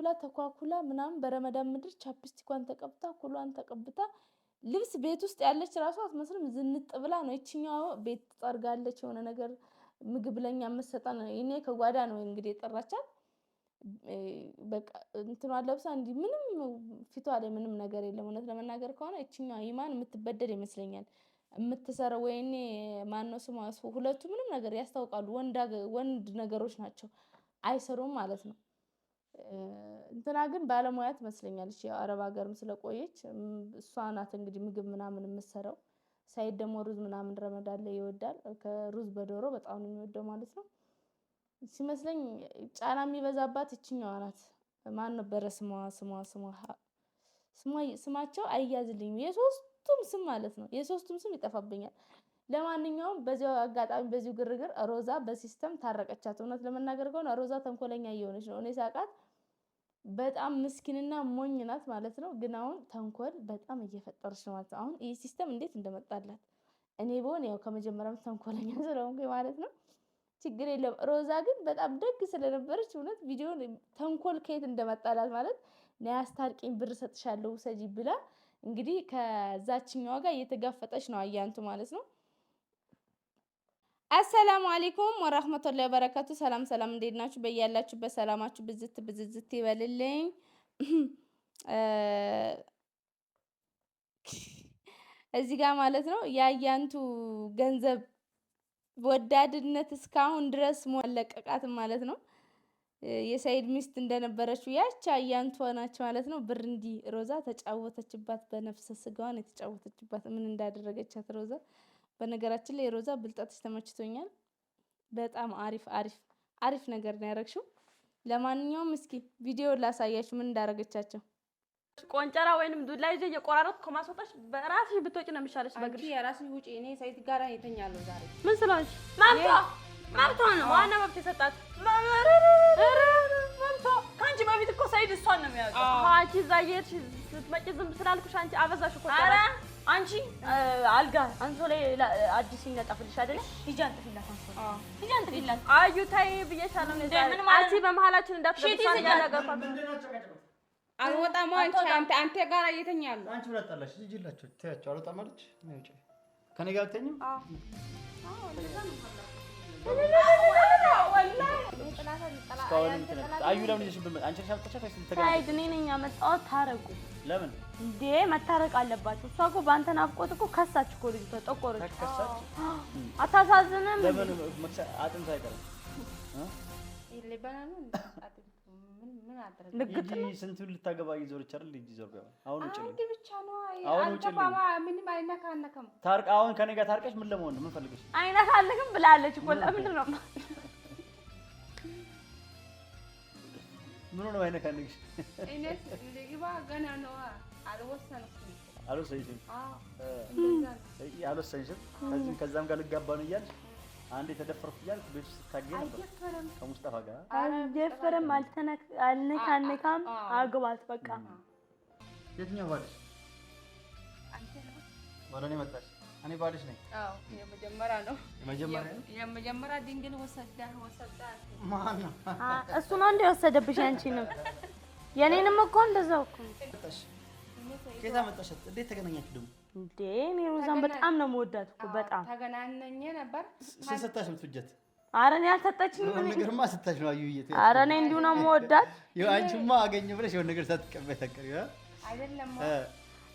ብላ ተኳኩላ ምናምን በረመዳን ምድር chapstick ኳን ተቀብታ ኩሏን ተቀብታ ልብስ ቤት ውስጥ ያለች ራሷ አትመስልም። ዝንጥ ብላ ነው። ይችኛዋ ቤት ትጠርጋለች፣ የሆነ ነገር ምግብ ለኛ መሰጠን። እኔ ከጓዳ ነው እንግዲህ የጠራቻት። በቃ እንትኗ ለብሳ እንዲህ ምንም ፊቷ ላይ ምንም ነገር የለም። እውነት ለመናገር ከሆነ ይችኛዋ ኢማን የምትበደል ይመስለኛል የምትሰራው። ወይኔ ማነው ስሟ? ሁለቱ ምንም ነገር ያስታውቃሉ። ወንድ ነገሮች ናቸው፣ አይሰሩም ማለት ነው። እንትና ግን ባለሙያ ትመስለኛለች። ያው አረብ ሀገርም ስለቆየች እሷ ናት እንግዲህ ምግብ ምናምን የምትሰራው። ሳይድ ደግሞ ሩዝ ምናምን ረመዳን ላይ ይወዳል። ከሩዝ በዶሮ በጣም ነው የሚወደው ማለት ነው። ሲመስለኝ ጫና የሚበዛባት ይችኛዋ ናት። ማን ነበረ ስሟ? ስሟ ስሟ ስሟ ስማቸው አይያዝልኝም። የሶስቱም ስም ማለት ነው። የሶስቱም ስም ይጠፋብኛል። ለማንኛውም በዚያው አጋጣሚ በዚሁ ግርግር ሮዛ በ system ታረቀቻት። እውነት ለመናገር ከሆነ ሮዛ ተንኮለኛ እየሆነች ነው። እኔ ሳቃት በጣም ምስኪንና ሞኝ ናት ማለት ነው። ግን አሁን ተንኮል በጣም እየፈጠረች ነው ማለት ነው። አሁን ይህ system እንዴት እንደመጣላት እኔ በሆን ያው ከመጀመሪያም ተንኮለኛ ስለሆንኩኝ ማለት ነው ችግር የለም። ሮዛ ግን በጣም ደግ ስለነበረች እውነት ቪዲዮን ተንኮል ከየት እንደመጣላት ማለት ነይ አስታርቂኝ ብር ሰጥሻለሁ ውሰጂ ብላ እንግዲህ ከዛችኛዋ ጋር እየተጋፈጠች ነው አያንቱ ማለት ነው። አሰላሙ አለይኩም ወራህመቱላሂ ወበረካቱ። ሰላም ሰላም፣ እንዴት ናችሁ? በያላችሁበት ሰላማችሁ ብዝት ብዝዝት ይበልልኝ። እዚህ ጋር ማለት ነው የአያንቱ ገንዘብ ወዳድነት እስካሁን ድረስ አለቀቃትም ማለት ነው። የሰይድ ሚስት እንደነበረችው ያቺ አያንቱ ናቸው ማለት ነው። ብር እንዲህ ሮዛ ተጫወተችባት፣ በነፍሰ ስጋዋን የተጫወተችባት ምን እንዳደረገቻት ሮዛ። በነገራችን ላይ ሮዛ ብልጠትሽ ተመችቶኛል። በጣም አሪፍ አሪፍ አሪፍ ነገር ነው ያደረግሽው። ለማንኛውም እስኪ ቪዲዮ ላሳያችሁ ምን እንዳደረገቻቸው። ቆንጨራ ወይንም ዱላ ይዤ እየቆራረጥኩ ከማስወጣሽ በራስሽ ብትወጪ ነው የሚሻለሽ። በእግርሽ የራስሽ ውጪ። እኔ ሰይድ ጋር እተኛለሁ ዛሬ። ምን ስለሆንሽ? መብቷ መብቷ ነው። ዋና መብት የሰጣት መብቷ። ከአንቺ በፊት እኮ ሰይድ እሷን ነው የሚያውቀው። አንቺ እዛ እየሄድሽ ስትመጪ ዝም ስላልኩሽ አንቺ አበዛሽ እኮ። ኧረ አንቺ አልጋ አንሶላ አዲስ ይነጠፍልሽ አይደለ? ሂጂ አንጥፊላት፣ አንሶላ ሂጂ አንጥፊላት። አዩ ተይ ብዬሻለሁ። አንቺ በመሀላችን እንዳትገቢ። አልወጣም። አንቺ አንተ ጋር እየተኛለሁ። አንቺ ምን አጣላሽ? ሂጂላቸው፣ ተያቸው። አልወጣም አለች። ከእኔ ጋር አትተኝም? አዩ ለምን ይዘሽብን? አንቺ ነሽ ያመጣቻት ወይስ ልትገናኝ? ሰይድ እኔ ነኝ ያመጣኋት። ታረቁ። ለምን እንዴ? መታረቅ አለባቸው። እሷ እኮ በአንተ ናፍቆት እኮ ከሳች እኮ ልጅቷ፣ ጠቆረች። ተከሳች? አታሳዝንም? ለምን አጥንት አይቀርም? ልግጥ ሂጂ። ስንቱን ልታገባ እየዞረች አይደል? ሂጂ ዞር በይ። አሁን ውጭልኝ፣ አንድ ብቻ ነው። አሁን ውጭልኝ። ምንም አይነካነክም። ታርቅ። አሁን ከኔ ጋር ታርቀሽ ምን ለመሆን ነው? ምን ፈልገሽ? አይነካልክም ብላለች እኮ። ለምንድን ነው ምን ሆነ አይነካንክሽ? እኔ ልግባ ገና ነው፣ አልወሰንኩም። አልወሰንሽም? አልወሰንሽም? ከዚህም ከዛም ጋር ልጋባ ነው እያልሽ አንዴ ተደፈርኩ እያልሽ ቤት ውስጥ ስታገኝ ነበር ከሙስጠፋ ጋር። አልደፈረም፣ አልነካነካም። አግባት በቃ። የትኛው ባልሽ? ወደ እኔ መጣሽ። እኔ ባልሽ ነኝ። አዎ የመጀመሪያ ነው። የመጀመሪያ ነው። የመጀመሪያ ድንግል ወሰዳ ወሰዳ። ማን ነው እሱ ነው እንደ የወሰደብሽ አንቺንም የኔንም እኮ እንደዛው እኮ መጣሽ? ከየት አመጣሻት? እንዴት ተገናኛችሁ ደግሞ? እንዴ እኔ ሮዛን በጣም ነው የምወዳት እኮ በጣም። ተገናኘን ነበር። ስንት ሰጣሽ የምትወጃት? ኧረ እኔ አልሰጠችኝም። የሆነ ነገርማ ስታሽ ነው አዩዬ። ኧረ እኔ እንዲሁ ነው የምወዳት። ይኸው አንቺማ አገኘሁ ብለሽ የሆነ ነገር ሳትቀበይ ታቀሪ። አይደለም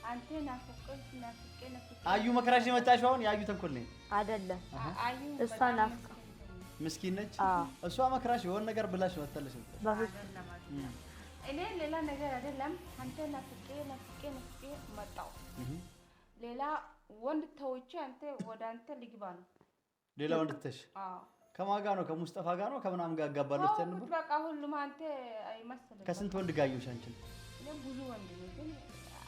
አንተ ናፍቆኝ ናፍቄ ናፍቄ። አዩ መከራሽ የመጣሽው አሁን የአዩ ተንኮል ነኝ አይደለም አዩ እሷ ናፍቃ ምስኪን ነች እሷ። መከራሽ የሆነ ነገር ብላሽ መታለሽ። እኔ ሌላ ነገር አይደለም። አንተ ናፍቄ ናፍቄ ናፍቄ መጣሁ። ሌላ ወንድ ተውቼ አንተ ወደ አንተ ልግባ ነው። ሌላ ወንድ ትተሽ ከማን ጋር ነው? ከሙስጠፋ ጋር ነው? ከምናምን ጋር አጋባለሁ ስትይ ነበር። በቃ ሁሉም አንተ አይመስልም። ከስንት ወንድ ጋር አየሁሽ አንቺን? እኔ ብዙ ወንድ ነው ግን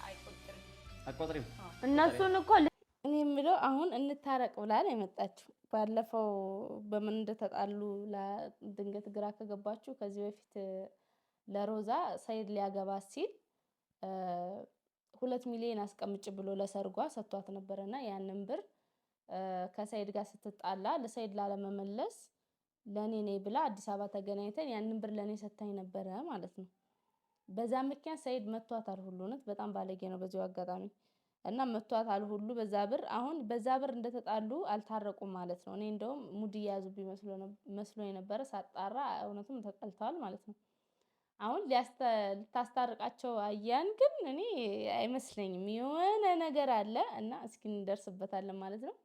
አይቆጥርም። አትቆጥሪም? እነሱን እኮ እኔ የምለው አሁን እንታረቅ ብላ ነው የመጣችው። ባለፈው በምን እንደተጣሉ ድንገት ግራ ከገባችሁ ከዚህ በፊት ለሮዛ ሰይድ ሊያገባ ሲል 2 ሚሊዮን አስቀምጭ ብሎ ለሰርጓ ሰጥቷት ነበረና ያንን ብር ከሰይድ ጋር ስትጣላ ለሰይድ ላለመመለስ ለኔ ነይ ብላ አዲስ አበባ ተገናኝተን ያንን ብር ለኔ ሰጥታኝ ነበረ ማለት ነው። በዛ ምክንያት ሰይድ መቷታል ሁሉ። እውነት በጣም ባለጌ ነው በዚሁ አጋጣሚ እና መቷታል ሁሉ በዛ ብር። አሁን በዛ ብር እንደተጣሉ አልታረቁም ማለት ነው። እኔ እንደውም mood እየያዙብኝ መስሎ የነበረ ሳጣራ እውነትም ተጣልተዋል ማለት ነው። አሁን ልታስታርቃቸው አያን ግን እኔ አይመስለኝም። የሆነ ነገር አለ እና እስኪ እንደርስበታለን ማለት ነው።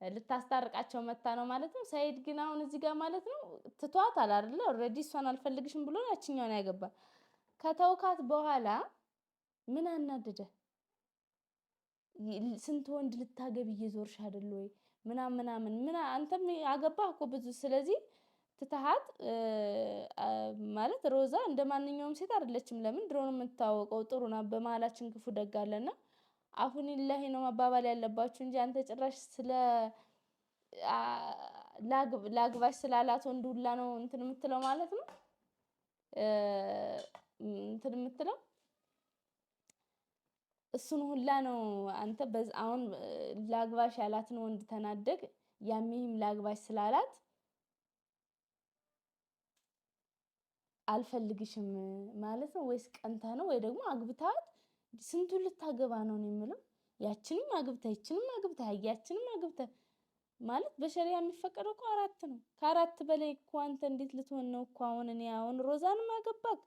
ልታስታርቃቸው መታ ነው ማለት ነው። ሰይድ ግን አሁን እዚህ ጋር ማለት ነው ትቷታል አይደለ? Already እሷን አልፈልግሽም ብሎ ያችኛውን ያገባ። ከተውካት በኋላ ምን አናደደ? ስንት ወንድ ልታገቢ እየዞርሽ አይደል ወይ ምናምን ምናምን ምን አንተም አገባህ እኮ ብዙ። ስለዚህ ትተሃት ማለት ሮዛ እንደ ማንኛውም ሴት አይደለችም። ለምን ድሮ ነው የምትታወቀው፣ ጥሩ ናት። በመሀላችን ክፉ ደግ አለና አሁን ሊላሂ ነው መባባል ያለባችሁ እንጂ አንተ ጭራሽ ስለ ላግባሽ ስላላት ወንድ ሁላ ነው እንትን የምትለው ማለት ነው እንትን የምትለው እሱን ሁላ ነው አንተ። አሁን ላግባሽ ያላትን ወንድ ተናደግ፣ ያሚህም ላግባሽ ስላላት አልፈልግሽም ማለት ነው ወይስ ቀንታ ነው ወይ ደግሞ አግብታት ስንቱን ልታገባ ነው ነው የምለው። ያችንም አግብታ ይችንም አግብታ ያችንም አግብታ ማለት በሸሪያ የሚፈቀደው እኮ አራት ነው። ከአራት በላይ እኮ አንተ እንዴት ልትሆን ነው እኮ አሁን? እኔ አሁን ሮዛንም አገባክ፣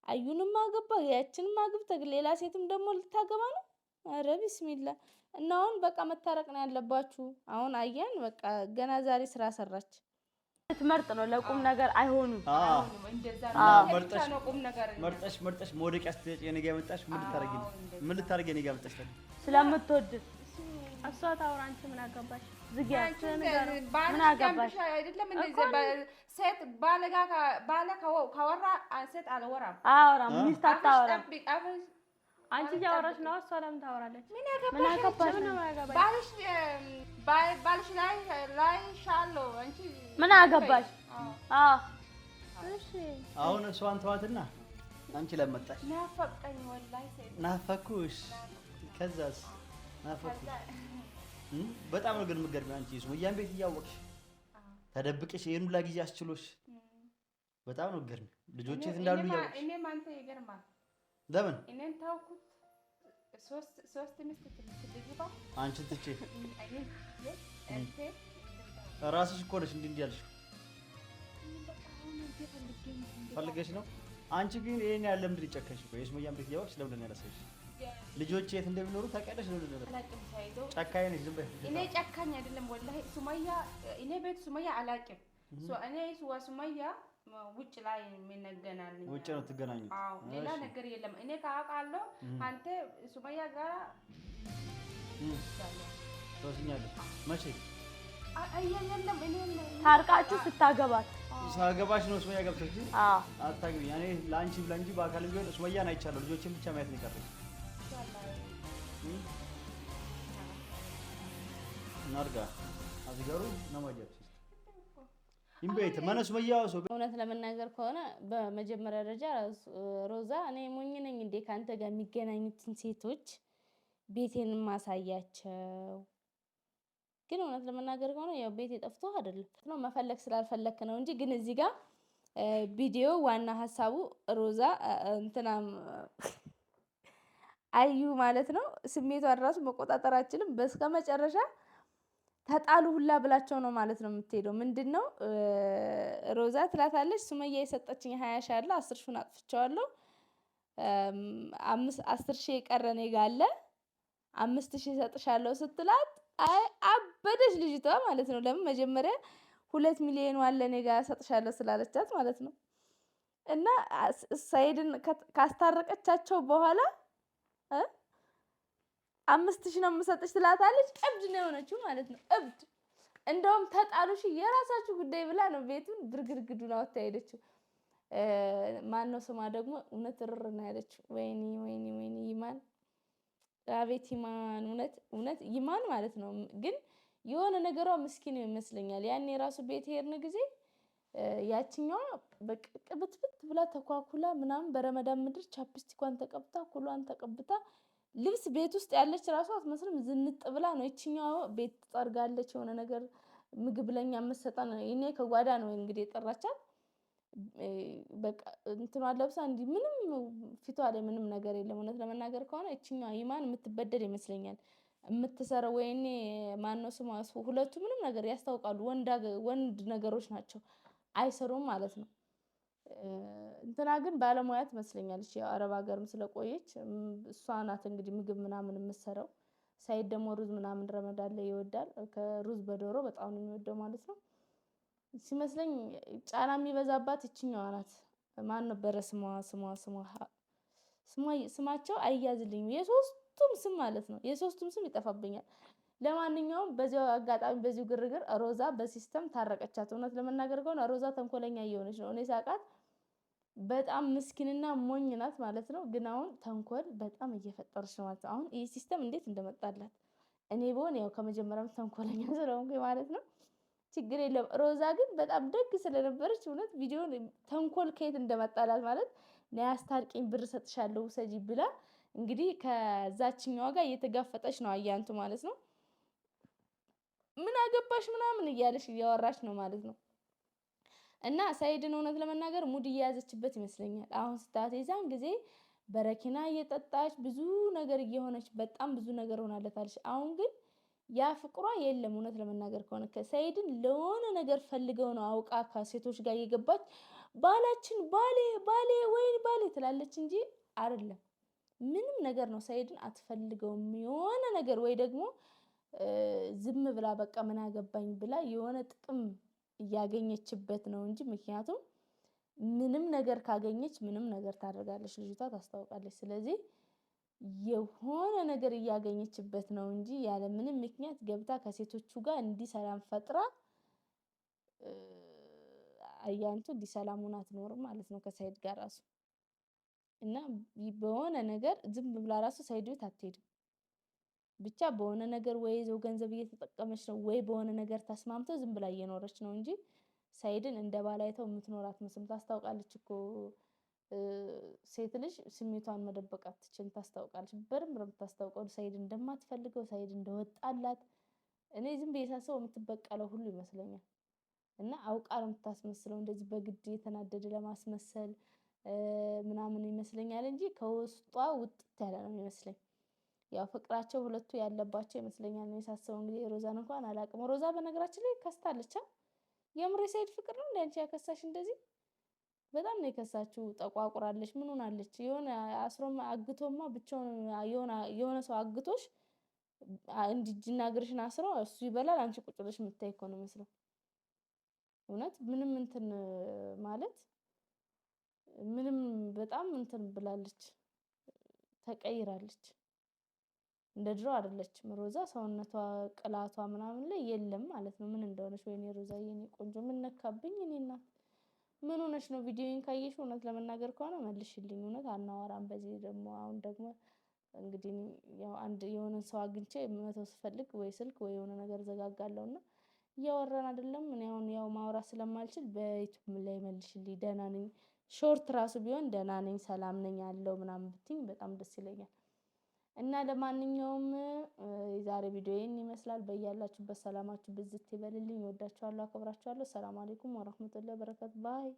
አዩንም አገባክ፣ ያችንም አግብተህ ሌላ ሴትም ደግሞ ልታገባ ነው። ኧረ ቢስሚላ። እና አሁን በቃ መታረቅ ነው ያለባችሁ። አሁን አያን በቃ ገና ዛሬ ስራ ሰራች። ትመርጥ ነው ለቁም ነገር አይሆኑም። መርጠሽ መርጠሽ መውደቂያ ስትሰጪ እኔ ጋር የመጣሽ ምን ልታረጊ ነው? ምን ልታረጊ እኔ ጋር መጣሽ? ስለምትወድ እሷ ታውራ፣ አንቺ ምን አገባሽ? ዝጊያ ምን አገባሽ? አይደለም እንደዚህ ሴት ባለ ካወራ ሴት አላወራም። አያወራም፣ ሚስት አታወራም። አንቺ እያወራሽ ነው፣ እሷ ለምን ታወራለች? ምን አገባሽ? ባልሽ ላይ ላይ ሻለው አንቺ ምን አገባሽ? አዎ እሺ። አሁን እሷን ተዋትና አንቺ ለመጣሽ ናፈቀኝ፣ ወላሂ ናፈኩሽ። ከዛስ ናፈኩሽ። በጣም ነው ግን የምትገርሚው አንቺ ሱመያን ቤት እያወቅሽ ተደብቀሽ ይሄን ሁላ ጊዜ አስችሎሽ በጣም ነው የምትገርሚው። ልጆች የት እንዳሉ እያወቅሽ። እኔም አንተ ይገርማል። ለምን እኔን ታውኩት? ሶስት ሚስት ትግባ አንቺን ትቼ ራስሽ እኮ ነሽ እንዲህ እንዲህ ያልሽው ፈልገሽ ነው። አንቺ ግን ይሄን ያህል ለምንድን የጨከንሽ? ቆይ የሱመያን ቤት እያወቅሽ ለምንድን ነው ያላሳየሽ? ልጆች የት እንደሚኖሩ ታውቂያለሽ? ለምንድን ነው ጨካኝ ነሽ? ዝም በይ። እኔ ጨካኝ አይደለም ወላሂ። ሱመያ እኔ ቤት ሱመያ አላውቅም። እኔ ሱመያ ውጭ ላይ የምንገናኝ ውጭ ነው ትገናኙት። አዎ ሌላ ነገር የለም። እኔ ካውቃለሁ አንተ ሱመያ ጋር ትወስኛለሽ መቼ? የለም እኔ ታርቃችሁ ስታገባት ሳገባሽ ነው ሱመያ ገብተሽ። አዎ አታግቢ። እኔ ለአንቺ ብላ እንጂ በአካል ቢሆን ሱመያን አይቻለሁ። ልጆችን ብቻ ማየት ነው የቀረኝ። እናርጋ አዝገሩ ነማጃች ይምቤት መነስ መያው ሰው እውነት ለመናገር ከሆነ በመጀመሪያ ደረጃ ሮዛ እኔ ሞኝ ነኝ እንዴ ከአንተ ጋር የሚገናኙትን ሴቶች ቤቴን ማሳያቸው? ግን እውነት ለመናገር ከሆነ ያው ቤቴ ጠፍቶ አይደለም ነው መፈለግ ስላልፈለክ ነው እንጂ። ግን እዚህ ጋር ቪዲዮ ዋና ሀሳቡ ሮዛ እንትና አዩ ማለት ነው ስሜቷን ራሱ መቆጣጠር አችልም። በስከ መጨረሻ ተጣሉ ሁላ ብላቸው ነው ማለት ነው የምትሄደው። ምንድን ነው ሮዛ ትላታለች፣ ሱመያ የሰጠችኝ 20 ሺህ አለ፣ 10 ሺውን አጥፍቼዋለሁ፣ 10 ሺህ የቀረ እኔ ጋ አለ፣ 5 ሺህ እሰጥሻለሁ ስትላት አይ አበደች ልጅቷ ማለት ነው። ለምን መጀመሪያ 2 ሚሊዮን አለ እኔ ጋ እሰጥሻለሁ ስላለቻት ማለት ነው። እና ሰይድን ካስታረቀቻቸው በኋላ 5 ሺህ ነው የምሰጥሽ ትላታለች። እብድ ነው የሆነችው ማለት ነው። እብድ እንደውም ተጣሉሽ የራሳችሁ ጉዳይ ብላ ነው ቤቱን ብርግርግዱን አወጣ ሄደችው። ማነው ስሟ ደግሞ እውነት ርር ነው ያለችው። ወይኔ ወይኔ ወይኔ ይማን፣ አቤት ይማን፣ እውነት እውነት ይማን ማለት ነው። ግን የሆነ ነገሯ ምስኪን ይመስለኛል። ያኔ የራሱ ቤት ሄድን ጊዜ ያችኛዋ በቅብትብት ብላ ተኳኩላ ምናምን በረመዳን ምድር chapstick ኳን ተቀብታ ኩሏን ተቀብታ ልብስ ቤት ውስጥ ያለች ራሱ አትመስልም። ዝንጥ ብላ ነው። ይችኛዋ ቤት ትጠርጋለች፣ የሆነ ነገር ምግብ ለኛ የምትሰጠን እኔ ከጓዳ ነው እንግዲህ የጠራቻት። በቃ እንትኗ ለብሳ እንዲህ ምንም ፊቷ ላይ ምንም ነገር የለም። እውነት ለመናገር ከሆነ እችኛዋ ኢማን የምትበደል ይመስለኛል የምትሰራው። ወይኔ ማነው ስሟ? ሁለቱ ምንም ነገር ያስታውቃሉ። ወንድ ነገሮች ናቸው፣ አይሰሩም ማለት ነው። እንትና ግን ባለሙያ ትመስለኛለች። ያው አረብ ሀገርም ስለቆየች እሷ ናት እንግዲህ ምግብ ምናምን የምትሰራው። ሳይድ ደግሞ ሩዝ ምናምን ረመዳን ላይ ይወዳል። ከሩዝ በዶሮ በጣም ነው የሚወደው ማለት ነው። ሲመስለኝ ጫና የሚበዛባት ይችኛዋ ናት። ማን ነበረ ስሟ? ስሟ ስሟ ስሟ ስማቸው አይያዝልኝም። የሶስቱም ስም ማለት ነው። የሶስቱም ስም ይጠፋብኛል። ለማንኛውም በዚያው አጋጣሚ በዚሁ ግርግር ሮዛ በ system ታረቀቻት። እውነት ለመናገር ከሆነ ሮዛ ተንኮለኛ እየሆነች ነው። እኔ ሳቃት በጣም ምስኪንና ሞኝ ናት ማለት ነው። ግን አሁን ተንኮል በጣም እየፈጠረች ነው ማለት ነው። አሁን ይህ system እንዴት እንደመጣላት እኔ ብሆን ያው ከመጀመሪያም ተንኮለኛ ስለሆንኩኝ ማለት ነው ችግር የለም። ሮዛ ግን በጣም ደግ ስለነበረች እውነት ቪዲዮን ተንኮል ከየት እንደመጣላት ማለት ነይ አስታርቂኝ ብር ሰጥሻለሁ ውሰጂ ብላ እንግዲህ ከዛችኛዋ ጋር እየተጋፈጠች ነው አያንቱ ማለት ነው። ምን አገባሽ ምናምን እያለሽ እያወራች ነው ማለት ነው። እና ሳይድን እውነት ለመናገር mood እየያዘችበት ይመስለኛል። አሁን ስታት የዛን ጊዜ በረኪና እየጠጣች ብዙ ነገር እየሆነች በጣም ብዙ ነገር ሆናለታለች። አሁን ግን ያ ፍቅሯ የለም። እውነት ለመናገር ከሆነ ከሰይድን ለሆነ ነገር ፈልገው ነው አውቃ ከሴቶች ጋር እየገባች ባላችን ባሌ ባሌ ወይ ባሌ ትላለች እንጂ አይደለም። ምንም ነገር ነው ሰይድን አትፈልገውም። የሆነ ነገር ወይ ደግሞ ዝም ብላ በቃ ምን አገባኝ ብላ የሆነ ጥቅም እያገኘችበት ነው እንጂ ምክንያቱም ምንም ነገር ካገኘች ምንም ነገር ታደርጋለች፣ ልጅቷ ታስታውቃለች። ስለዚህ የሆነ ነገር እያገኘችበት ነው እንጂ ያለ ምንም ምክንያት ገብታ ከሴቶቹ ጋር እንዲህ ሰላም ፈጥራ አያንቱ እንዲህ ሰላም ሆና አትኖርም ማለት ነው ከሰይድ ጋር ራሱ እና በሆነ ነገር ዝም ብላ ራሱ ሰይድ ቤት አትሄድም። ብቻ በሆነ ነገር ወይ ይዘው ገንዘብ እየተጠቀመች ነው ወይ በሆነ ነገር ተስማምተው ዝም ብላ እየኖረች ነው እንጂ ሰይድን እንደ ባላይተው የምትኖር አትመስልም። ታስታውቃለች እኮ ሴት ልጅ ስሜቷን መደበቅ አትችልም። ታስታውቃለች፣ በደንብ ነው የምታስታውቀው ሰይድ እንደማትፈልገው፣ ሰይድ እንደወጣላት። እኔ ዝም ብዬ ሳስበው የምትበቀለው ሁሉ ይመስለኛል። እና አውቃ ነው የምታስመስለው፣ እንደዚህ በግድ የተናደደ ለማስመሰል ምናምን ይመስለኛል እንጂ ከውስጧ ውጥት ያለ ነው የሚመስለኝ። ያው ፍቅራቸው ሁለቱ ያለባቸው ይመስለኛል ነው የሳስበው። እንግዲህ ሮዛን እንኳን አላቅም። ሮዛ በነገራችን ላይ ከስታለች። የምር የሰይድ ፍቅር ነው እንደ አንቺ ያከሳሽ እንደዚህ በጣም ነው የከሳችው። ጠቋቁራለች። ምን ሆናለች? የሆነ አስሮማ አግቶማ ብቻውን የሆነ ሰው አግቶሽ እንዲህ እጅና እግርሽን አስሮ እሱ ይበላል፣ አንቺ ቁጭ ብለሽ የምታይ እኮ ነው መስለው። እውነት ምንም እንትን ማለት ምንም በጣም እንትን ብላለች፣ ተቀይራለች። እንደ ድሮ አይደለችም ሮዛ። ሰውነቷ ቅላቷ ምናምን ላይ የለም ማለት ነው። ምን እንደሆነች ወይኔ ሮዛ የኔ ቆንጆ ምን ነካብኝ? እኔ እናት ምን ሆነሽ ነው? ቪዲዮን ካየሽ እውነት ለመናገር ከሆነ መልሽልኝ። እውነት አናወራም በዚህ ደግሞ አሁን ደግሞ እንግዲህ ያው አንድ የሆነ ሰው አግኝቼ መተው ስፈልግ ወይ ስልክ ወይ የሆነ ነገር ዘጋጋለሁና እያወራን አይደለም። እኔ አሁን ያው ማውራት ስለማልችል በዩቲዩብ ላይ መልሽልኝ። ደህና ነኝ፣ short ራሱ ቢሆን ደህና ነኝ፣ ሰላም ነኝ አለው ምናምን ብትኝ በጣም ደስ ይለኛል። እና ለማንኛውም የዛሬ ቪዲዮ ይህን ይመስላል። በያላችሁበት ሰላማችሁ ብዝት ይበልልኝ። ወዳችኋለሁ፣ አከብራችኋለሁ። ሰላም አለይኩም ወራህመቱላሂ ወበረካቱ bye